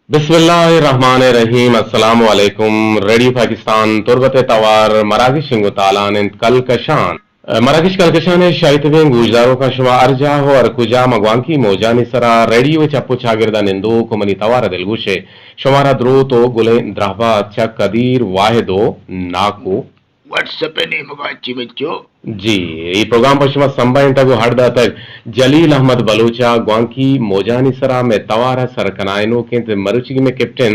بسم اللہ الرحمن الرحیم۔ السلام علیکم۔ ریڈیو پاکستان تربت ءِ توار مراگش انگو تالان انت کلکشان۔ مراگش کلکشان ءِ شاہی تبیں گوشداروکاں، شما ہر جاہ و ہر کجا ماں گوانکی موجانی سرا ریڈیو ءِ چپ و چاگردا نندوک و منی توار ءِ دلگوش ءِ، شمارا دروت و گلیں درہبات چہ قدیر، واحد و ناکو۔ واٹس ایپ ءِ نیمگا چی بچو؟ جی، اے پروگرام پہ شما سمبھائینتگ و ہڈ داتگ جلیل احمد بلوچ ءَ۔ گوانکی موجانی سرا مئے توار ءَ سر کنائینوک انت مروچیگیں مئے کیپٹن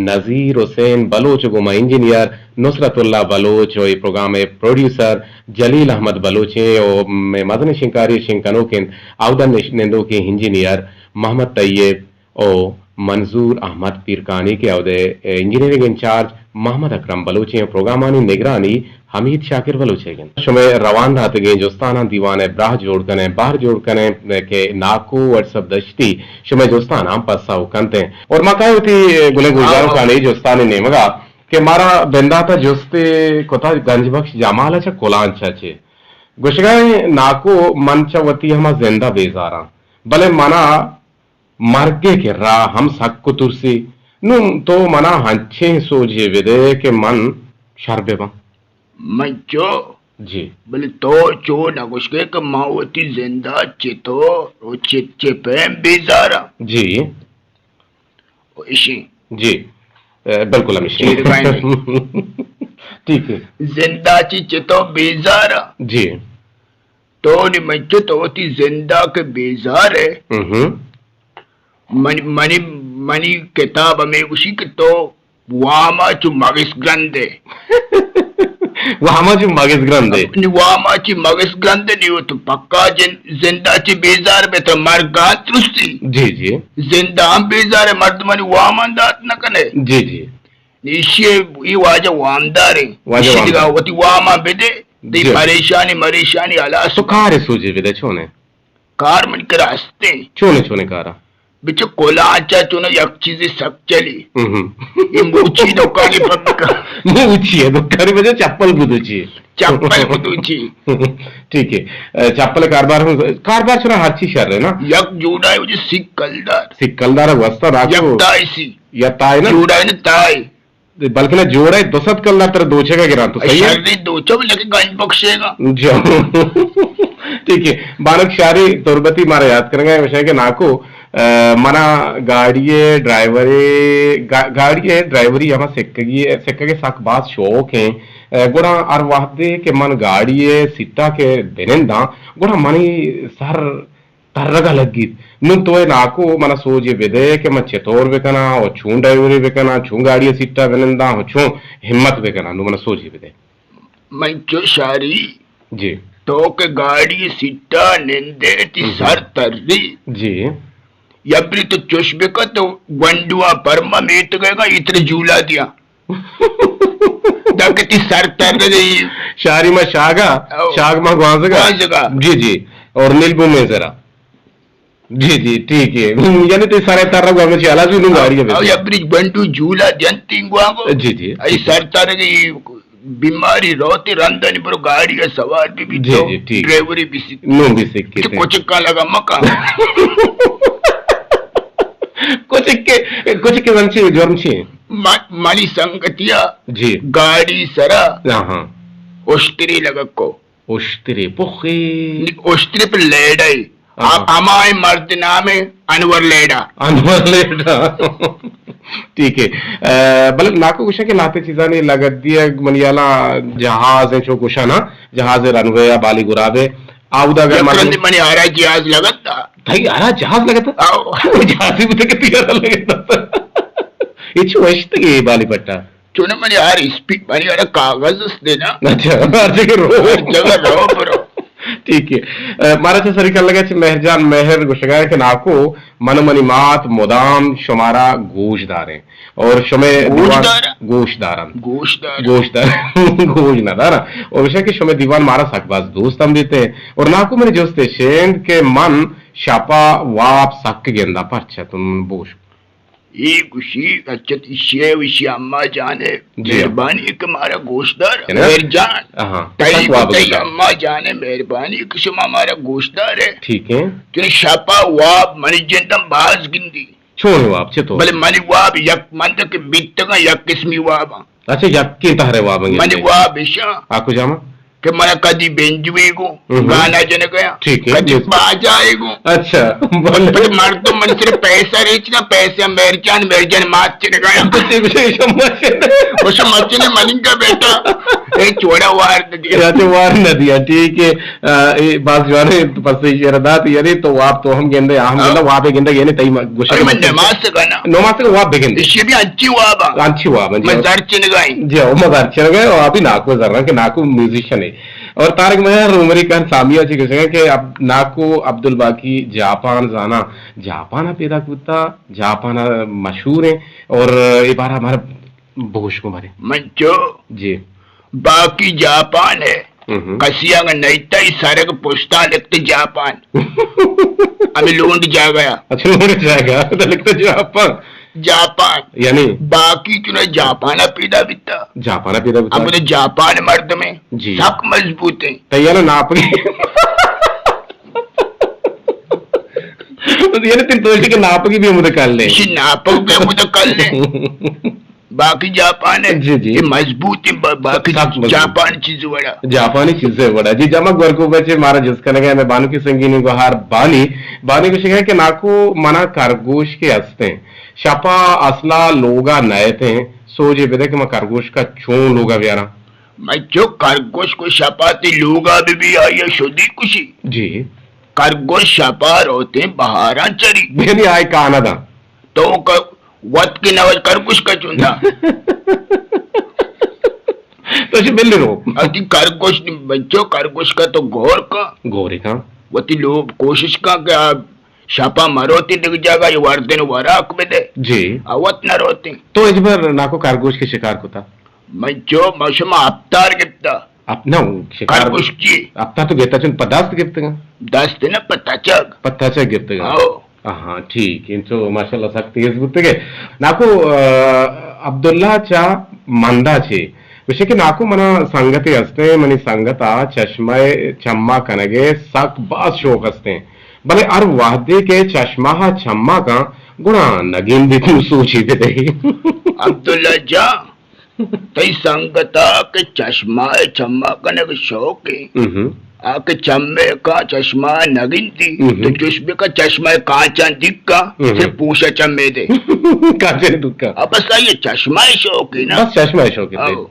نذیر حسین بلوچ و گوں ما انجینئر نصرت اللہ بلوچ و اے پروگرام ءِ پروڈیوسر جلیل احمد بلوچ ایں و مئے مزنیں شنگکاری ءُ شنگ کنوک انت اود ءَ نش-، نندوکیں انجینئر محمد طیب و منظور احمد پیرکانی کہ اود ءِ انجینئرنگ انچارج محمد اکرم بلوچ ایں و پروگرامانی نگرانی حمید شاکر بلوچ ءَ انت۔ شمئے روان داتگیں جستاناں دیوان ءِ براہ جوڑ کنیں، بہر جوڑ کنیں کہ ناکو واٹس ایپ دشتی شمئے جستاناں پسہ کنت ایں۔ اور ما کائیں وتی گلیں گوشداروکانی جستانی نیمگا کہ مارا بندات ءَ جستے کتا گنج بخش جمال ءَ چہ کلانچ ءَ چہ۔ گوشگا ایں ناکو من چہ وتی ہما زند ءَ بیزاراں، بلے منا مرگ ءِ کرا ہم سک و ترسی۔ نوں تو منا ہنچیں سوجے بدے کہ من شر بباں۔ من چو؟ جی۔ بلے تو چو نہ گوشگے کہ من وتی زند ءَ چتو و چت چہ پیم بیزاراں؟ جی۔ و اشی۔ جی۔ اے، بالکل ہمیشی۔ چیر کائیں۔ ٹھیک ہے۔ زند ءَ چی چتو بیزاراں؟ جی۔ تو نی من چو تو وتی زند ءَ کہ بیزار ئے۔ ہم۔ منی، منی، منی کتاب ہمے گوشی کہ تو وام ءَ چو مگس گرند ئے۔ وام ءَ چو مگس گرند ئے۔ نی وام ءَ چی مگس گرند ئے، نی تو پکا جن-، زند ءَ چی بیزار بے، تو مرگ ءَ ترسی۔ جی، جی۔ زند ءَ ہم بیزار ئے، مردمانی وام ءَ دات نہ کنے۔ جی، جی۔ نی ایشی ءَ اے واجہ وامدار ایں۔ واجہ ایشی وامدار۔ دگہ وتی وام ءَ بدے، تئی جی۔ پریشانی مریشانی ہلاس۔ تو کار ءِ سوجے بدے، چون ئے؟ کار من کرا ہستیں۔ چونے چونے کارا؟ بچو کلانچا چونا یک چیزے سک چلی۔ ہم۔ اے موچی دکانی پکا۔ موچی ءِ دکانی بجا چپل بدوچی۔ چپل بدوچی۔ ٹھیک ہے۔ اے، چپل کاربار ہم، کاربار چونا ہرچی شر ہے نا؟ یک جوڑا ہے وجہ سک کلدار۔ سک کلدار ہے واسطہ راکو۔ یک تائے سی۔ یا تائے نا؟ جوڑا ہے نا تائے۔ بلکنا جوڑ ءَ دو سد کلدار ترا دوچگ ءَ گراں تو، صحیح ہے؟ شری دوچگ، لیکن گنج بخشے گا۔ جو۔ ٹھیک ہے۔ بانک شاری تربتی مارا یاد کرنگا ہے، گوشاں کہ ناکو، آ، منا گاڑی ءِ ڈرائیور ءِ، گا-، گاڑی ءِ ڈرائیوری ہما سکگی ءِ، سکگ ءِ سک باز شوق ہیں۔ آ، گڑا ہر وہدے کہ من گاڑی ءِ سیٹا کہ بننداں، گڑا منی سر ترگ ءَ لگیت۔ نوں تو اے ناکو منا سوجے بدے کہ من چتور بکناں و چون ڈرائیوری بکناں، چون گاڑی ءِ سیٹا بننداں و چون ہمت بکناں، نوں منا سوجے بدے۔ من چو شاری، جی۔ تو کہ گاڑی ءِ سیٹا نندے، تی ہم۔ سر تری۔ جی۔ یا پری تو چوش بکن تو گونڈواں پرما میتگے گا، اتنے جولا دیاں۔ داں کہ تی سر تر گئی۔ شاری ما شاگا، او۔ شاگ ما گوانزگا۔ گوانزگا۔ جی، جی۔ اور نیل بومیں ذرا۔ جی، جی، ٹھیک ہے۔ یعنی تی سر تر گوا میں چالا جو نوں گاڑی ہے۔ او، یا بریج بنڈو جولا جنتی گوا گو۔ جی، جی۔ ای سر تر گئی، بیماری روتی رندنی برو گاڑی ءَ سوار بی بی جی، تو، جی، ٹھیک۔ ڈرائیوری بی سی۔ نوں بی سی کی تو تے۔ کچھ کا لگا مکا۔ کچھ کے، کچھ کے زنچی، جرم چی؟ ما-، منی سنگتیا جی۔ گاڑی سرا ہاں، ہاں۔ اشتری لگا کو۔ اشتری پخی۔ اشتری پہ لیڈا ای۔ ہاں۔ ہمائے مرد نام ہے انور لیڈا۔ انور لیڈا۔ ٹھیک ہے۔ اے، بلے ناکو گوشاں کہ لاتے چیزانی لگت دی ہے، منی حالا جہاز ہے چو گوشاں نا، جہاز رنوے یا بالی گرابے۔ آودا اگر یک من رندی منی ہارا جہاز لگت دا۔ تئی ہارا جہاز لگت دا؟ آو۔ جہازی بوتے کہ تئی ہارا لگت دا۔ یہ چو اشتگی بالی پٹا؟ چون منی ہر اسپی-، منی ہر کاغذ است دینا۔ اچھا، ہر جگہ رو۔ ہر جگہ رو برو۔ ٹھیک ہے۔ اے، مارا چہ سری کلگا چہ مہر جان مہر گوشگا ہے کہ ناکو من و منی مات مدام شمارا گوش داریں اور شمے گوش دیوان دارا؟ گوش دارن۔ گوش دارن۔ گوش دار-، گوش نہ دارن۔ اور گوشا کہ شمے دیوان مارا سک باز دوست ہم بیتے ہیں۔ اور ناکو منی جست شیند کہ من شپا واب سک گندا پرچہ تم بوش۔ اے گوشی، اچت ایشی ء، ایشی اما جان ء جی۔ مہربانی کہ مارا گوش دار۔ جناب۔ مہر جان، آہاں۔ تئی، تک واب تئی گزار۔ اما جان ء مہربانی کہ شما مارا گوش دار ء۔ ٹھیک ہے۔ کہ شپا واب منی جندم باز گندی۔ چونیں واب؟ چطور؟ بلے منی واب یک، من کہ بیتگاں یک قسمی واباں۔ اچھا، یکیں تہرے واب انگت منی واب اشاں۔ آ کجام؟ کہ من کدی بنجوی گوں، ہم۔ گانا جنگایا۔ ٹھیک ہے۔ کدی باجائے گوں۔ اچھا، بلے۔ بلے مردم من سر پیسہ ریچ نا، پیسہ میرجان، میرجان مات چنگایا۔ تو سی بچے شما چنے۔ وہ شما چنے مننگا بیٹا۔ اے چوڑا وار نہ دیا۔ یا تے وار نہ دیا، ٹھیک ہے۔ آ، اے باز جوانے پسے شعر دات، یعنی تو واب تو ہم گندے، ہم گندے، واب گندے، یعنی تئی م-، گوشگ ارے من نماز سے گنا۔ نماز سے واب بگندے۔ اشی بھی انچی واب آ۔ انچی واب آ، جی۔ من زر چنگائی۔ جی، او مزار چنگائی، او ابھی ناکو زر رنگ، ناکو میوزیشن ہے۔ اور طارق مہر عمری خان سامی چی گوشگ کہ اب ناکو عبدالباقی جاپان زانا، جاپان پیدا کتا، جاپان مشہور ہیں، اور اے بارہ ہمارا بگوش کو بارے۔ من چو جی۔ باقی جاپان ہے۔ ہم۔ کسی اگا نہیں تئی سرگ پشتا لکھتے جاپان۔ ہمیں لونڈ جاگا۔ اچھا، لونڈ جاگا۔ تو لکھتے جاپان۔ جاپان۔ یعنی؟ باقی چونہ جاپان پیدا بیتا۔ جاپان پیدا بیتا۔ ہم تو جاپان مردم ہیں۔ جی۔ سک مضبوط ہیں۔ تیار ناپ کے۔ یعنی تین تو کہ ناپ کی بھی ہم کر لیں۔ اسی ناپ کی بھی ہم کر لیں۔ باقی جاپان ہے۔ جی، جی۔ یہ مضبوط ہے، با-، باقی سخت مضبوط۔ جاپان چیز وڑا۔ جاپانی چیز وڑا۔ جی، جمع گورکو بچے مارا جس کنگے میں بانو کی سنگینی گوہار بانی۔ بانی کو شکایت کہ ناکو منا کرگوش کے ہستے ہیں۔ شپا اصلا لوگا نئے تھے۔ سوجے بدے کہ میں کرگوش کا چون لوگا بیارا۔ میں چو کرگوش کو شپا تی لوگا بھی بھی آئی شدی کشی۔ جی۔ کرگوش شپا روتے بہاراں چری۔ یعنی آئی کانا دا۔ تو ک-، وت کہ نہ وت کرگوش کا چوندا۔ تو چی بلی رو۔ اتی کرگوش نی بچو، کرگوش کا تو گور کا۔ گوری کا۔ وتی لوگ کوشش کا کہ آ شپا مرو تی دگ جاگا یہ وردن وراک بدے۔ جی۔ آ وت نہ روتے۔ تو اجبر ناکو کرگوش کے شکار کتا؟ من چو، من شما اپتار گپتا۔ اپ-، نہ، شکار کرگوش کی۔ اپتا تو گپتا چون پداست گپتگا؟ دست نہ، پتاچگ۔ پتاچگ گپتگا۔ آؤ۔ آہاں، ٹھیک۔ انچو ماشاءاللہ سک تیز بوتگے۔ ناکو، آ، عبداللہ چا مندا چے۔ گوشے کہ ناکو منا سنگتے ہستیں، منی سنگت آ چشمہ چما کنگے سک باز شوق ہستیں۔ بلے ہر وہدے کہ چشمہ چما کن، گڑا نگندی تو سوچی بدے۔ عبداللہ جان، تئی سنگتا کہ چشمہ ء چما کنگ شوق ء، ہم۔ آ کہ چمے کا چشمہ ء نہ گندی، ہم۔ تو چش بکا چشمہ ء کانچاں دکا، ہم۔ صرف پوشا چمے دے۔ کانچاں دکا۔ آ بس آئی چشمہ ء شوق ء نا۔ بس چشمہ ء شوق ء۔ آؤ۔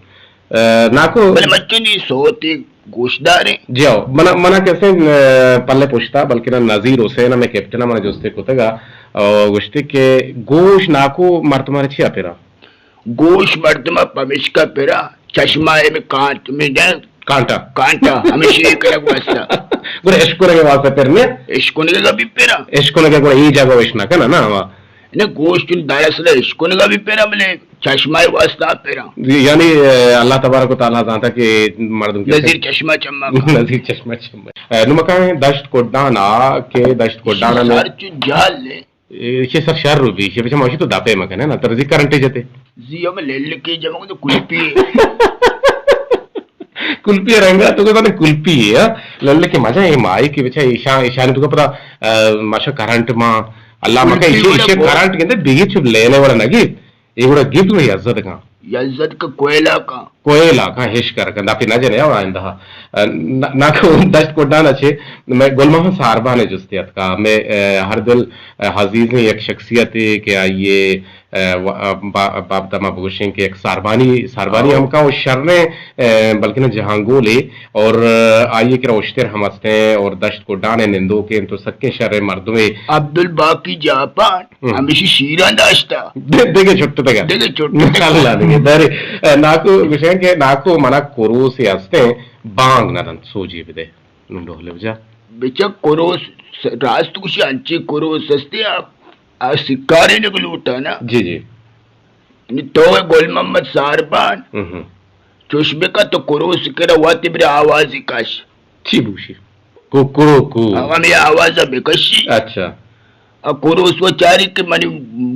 اے، ناکو۔ بلے مچنی سوتی گوشداریں۔ جی آؤ۔ منا، منا کسے، اے، پلے پشتا، بلکہ نا نذیر حسین ہمیں کیپٹن ہمارا جستے کتگا، او گوشتے کہ گوش ناکو مردمارا چیا پرا؟ گوش مردم ء پمیشکا پرا چشمہ ء میں کانٹ، میں جن کانٹا۔ کانٹا، ہمیشہ یہ کرگ واسطہ۔ گڑا اشکنگ واسطہ پر نے؟ اشکنگ کا بھی پرا۔ اشکنگ گڑا یہ جگہ وش نہ کنا نا ہوا۔ نے گوش چون دراصل اشکنگ بھی پرا بلے چشمہ ء واسطہ پرا۔ یعنی، اے، اللہ تبارک و تعالی زانتا کہ مردم کے نذیر چشمہ چما کا۔ نذیر چشمہ چما۔ اے، نمکان دشت کڈانا کہ دشت کڈانا میں سر چون جال لے۔ اے، چہ سر شر رو بی، چہ بچہ ماشی تو داپے مکنے نا، ترزی کرنٹ جتے۔ زی ہم للکی جمع تو کلپی۔ کلپی رنگا تو کہتا نے کلپی ہے، ہاں؟ للکی مزہ ہے مائی کی بچہ ایشان، ایشان تو پتا، آ، ماشا کرنٹ ما، اللہ مکہ کلپی ایشی، ایشی کرنٹ کہتے بیگی چپ لینے والا نگی، یہ گڑا گفت گڑا یزت کان۔ یزت کا کوئلہ کا۔ کوئلہ کا ہش کر کن، داپی نہ جنے اور آئندہ۔ آ، نہ، نہ کو دشت کڈانا چے، میں گل محمد ساربان جستی اتکا، میں، آ، ہر دل، آ، عزیزیں یک شخصیت ہے کہ آئیے، آ، و-، آ، با-، بابت ما بگوشیں کہ یک ساربانی، ساربانی ہم کا و شریں، آ، بلکہ نہ جہانگولے اور، آ، آئیے کرا اشتر ہم ہستیں اور دشت کڈانے نندو کے تو سکیں شریں مردمے۔ عبدالباقی جاپان۔ ہم۔ ہمیشی شیراں داشتا۔ دے-، دیگه چھٹتگا۔ دیگه چھٹتگا۔ اللہ دیگه۔ دارے، اے، ناکو گوشیں کہ ناکو منا کروسے ہستیں، بانگ نہ دنت، سوجی بدے۔ نون ڈوہلے بجا۔ بچا کروس، س-، راست گوشی انچی کروس ہستی آ، آ سکارے نگلوٹا نا۔ جی، جی۔ نی تو گل محمد ساربان۔ ہم، ہم۔ چوش بکا تو کروس کرا واتی برے آوازی کش۔ چی بوشی؟ کوکرو کو۔ ہمے آواز بکشی۔ اچھا۔ آ کروس و چاری کہ منی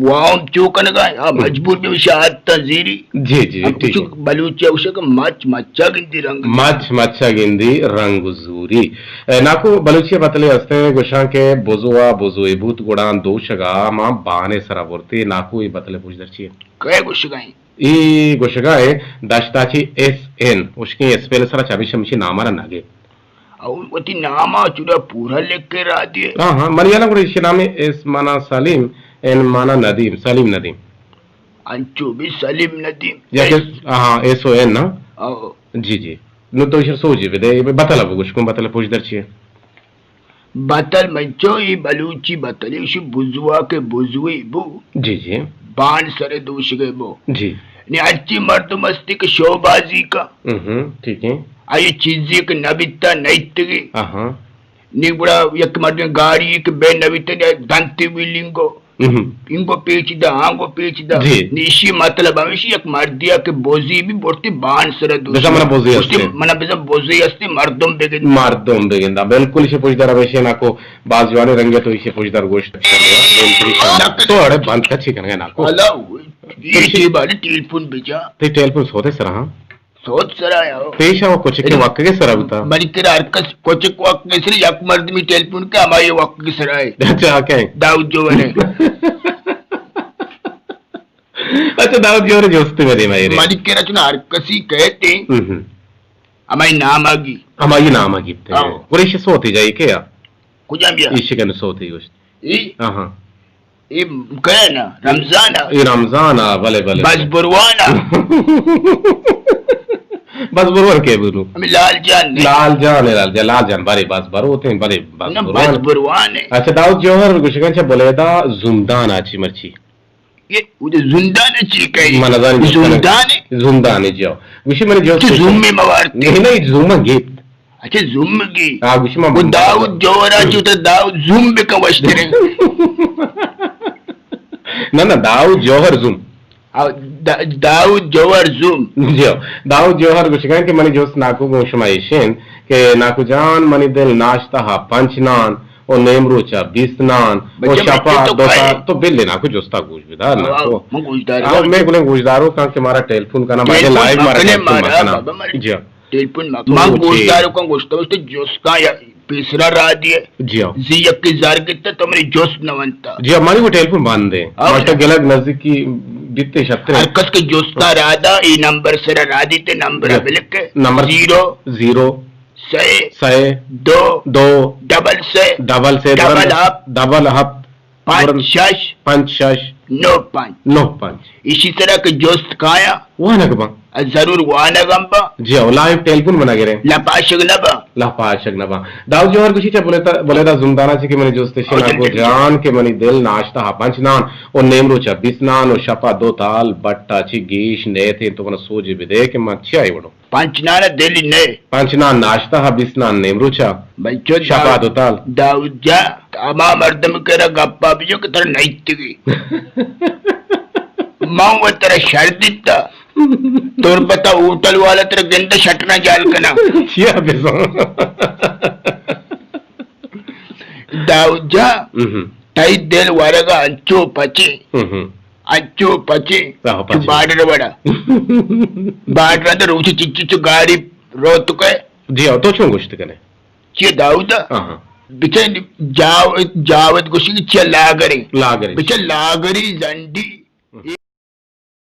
وام چو کنگا، آ ہم۔ مجبور بی شاہد تا زیری۔ جی، جی، ہم ٹھیک کچھ ہے۔ بلوچی اوشک مچ مچا گندی رنگ۔ مچ مچا گندی رنگ زوری۔ اے، ناکو بلوچی بتلے ہستیں گوشاں کہ بزوا بزوی بوت گڑاں دوشگا ما بانے سرا برتی۔ ناکو ای بتلے پوچ درچی۔ کئے گوشگائیں؟ ای گوشگا ہے دشتا چی ایس این، اشکیں اسپیل سرا چابی شمشی نامارا نگے۔ او وتی نام ء چورا پورا لکھ کے را دیے۔ ہاں، ہاں، منی یانا گڑا ایشی نام ایس مانا سلیم، این مانا ندیم، سلیم ندیم۔ انچو بھی سلیم ندیم۔ یا کہ، ہاں، ایس او این نا؟ او۔ جی، جی۔ نو تو ایشی سوچی بدے، بتلا بگوش کن، بتلا پوچ در چیے؟ بتل منچو ای بلوچی بتلی شو بزوا کے بزوی بو۔ جی، جی۔ بان سر دوشگے بو۔ جی۔ نی ہرچی مردم استی کہ شو بازی کا۔ ہم، ٹھیک ہے۔ آئی چیزی کہ نبیتا نیتگی۔ آہاں۔ نی گڑا یک مردم گاڑی کہ بے نبیتا دنتی ویلنگو۔ ہم۔ انگو پیچیدہ، آنگو پیچیدہ۔ جی۔ نی ایشی مطلب ہمیشی یک مردیا کہ بوزی بھی برتی بان سر دوشی۔ بزاں منا بوزی گوشتی استی۔ منا بزاں بوزی استی مردم بگندی۔ مردم بگندا۔ بالکل ایشی پشدر ہمیشی ناکو باز جوانی رنگے تو ایشی پشدر گوشت۔ تو اڑے بند کچی کنگے ناکو۔ ہلو، ایشی بارے ٹیلیفون بجا۔ تی ٹیلیفون سوتے سرا ہاں؟ سوت سرا ہے ہو۔ پیش آو کچک کے وقت کے سرا بتا۔ منی کرا ہر کس کچک وقت کے سرا یک مردمی ٹیلیفون کا ہماری وقت کے سرا ہے۔ اچھا، کہیں؟ داؤد جوہر ہے۔ اچھا، داؤد جوہر جوستے میں دے مائرے۔ منی کرا چنا ہر کسی کہتے۔ ہم، ہم۔ ہماری نام آگی۔ ہماری نام آگی تے۔ ہاں۔ اور ایشی سوتے جائی کیا؟ کجا بیا؟ ایشی کن سوتے گوشت۔ ای؟ ہاں، ہاں۔ ای کئے نا؟ رمضان آ؟ ای رمضان آ، بلے، بلے، بس بلے۔ بروان آ؟ بس بروان کے بنو؟ ہمیں لال جان نے۔ لال جان ہے، لال جان، لال جان، بلے، بس بروتے ہیں، بلے، بس نہ، بروان۔ بس بروان ہے۔ اچھا، داؤد جوہر گوشگان چا بلیدہ زندان آ چی مرچی؟ یہ، وہ تو زندان چی کہی؟ من نزانی زندان ہے؟ زندان ہے، جی ہاں۔ گوشی منی جو چی زوم میں موارتی؟ نہیں، نہیں، زوم گیت۔ اچھا، زوم گی۔ آ، گوشی ما وہ داؤد جوہر آ چوتا داؤد زوم بکا وشترے۔ نہ، نہ، داؤد جوہر زوم۔ آ، دا-، داؤد جوہر زوم۔ جی ہاں۔ داؤد جوہر گوشگان کہ منی جوست ناکو گوں شما ایشین کہ ناکو جان منی دل ناشتہ ہا پنچ نان، و نیمروچا بیست نان، و بچہ، شپا بچہ تو دو کائے؟ تا، تو بلے ناکو جستا گوش بدار آو، ناکو۔ آو، من گوشدار آو، آں۔ میں گلیں گوشدارو کاں کہ مارا ٹیلیفون کنا، بلے ٹیلیفون لائیو مارا مکنے ٹیلیفون مارا، مکنا۔ بابا مارا جی ہاں۔ ٹیلیفون مکنے۔ من او چی؟ گوشدارو کاں گوشتا، گوشتا جستا یا پیسرا را دیے۔ جی ہاں۔ زی یکی زار گتا تو منی جست نہ ونتا۔ جی ہاں، ماری وہ ٹیلیفون بند ہے۔ آو ماشا نا۔ گلگ نزدیکی بیتے شترے۔ ہر کس کے جستا را دا، ای نمبر سرا را دیتے، نمبر جی۔ بلک۔ نمبر زیرو۔ زیرو۔ سئے، سئے، دو، دو، ڈبل سئے، ڈبل سئے، ڈبل ہفت، ڈبل ہفت، پنچ شش، پنچ شش، نو پنچ۔ نو پنچ۔ ایشی سرا کہ جست کایا۔ وانگ باں۔ ضرور وانگ ہم باں۔ جی ہاں، لائیو ٹیلیفون بنا گرے۔ لپاشگ نہ باں۔ لپاشگ نہ باں۔ داؤد جوہر گوشی چا بلیدہ، بلیدہ زندانا چی کہ منی جست او شنا جن کو جن جن۔ جان کہ منی دل ناشتہ ہا پنچ نان، و نیمروچا بیست نان، و شپا دو تال بٹا چی گیش نیتے، تو منا سوجے بدے کہ من چیا ای وڑو۔ پنچ نان دلی نئے۔ پنچ نان ناشتہ ہا، بیست نان نیمروچا۔ بھائی چو شپا داؤد، دو تال۔ داؤد جان، ہما مردم کرا گپا بجو کہ ترا نئیتگی۔ من و ترا شر دیتا۔ تربتا ہوٹل والا ترا گندا شٹنا جال کنا۔ چیا بزان؟ داؤد جان، ہم۔ تئی دل ورگا انچو پچے۔ ہم۔ انچو پچے۔ آہو، پچے۔ بارڈر وڑا۔ بارڈر اندر روچی چچی چو گاڑی روت کئے۔ جی ہاں، تو چون گوشت کنے؟ چی داؤد؟ آہا۔ بچے جاو-، جاوید گوشی چی لاگریں۔ لاگریں۔ بچے لاگری زنڈی۔